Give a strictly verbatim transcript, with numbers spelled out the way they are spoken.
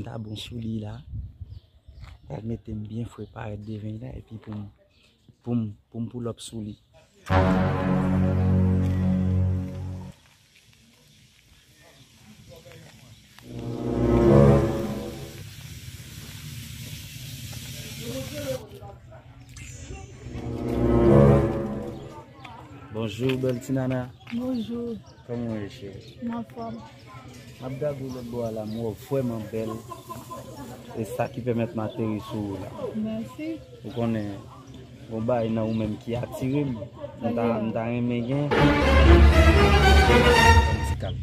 ta bon sou li la. Pral mete m byen fre parèt devan la, epi pou m, pou m, pou m pull up sou li. Bonjou, bèl ti nana. Bonjou. Kòman w ye, cheri? M anfòm. M ap gade w lòt bò a la, m wè w vrèman bèl. E sa ki pèmèt m ateri sou ou la. Mèsi. Ou konnen, gon bagay nan ou menm ki atire m. M ta, m ta renmen gen. Yon ti kalm.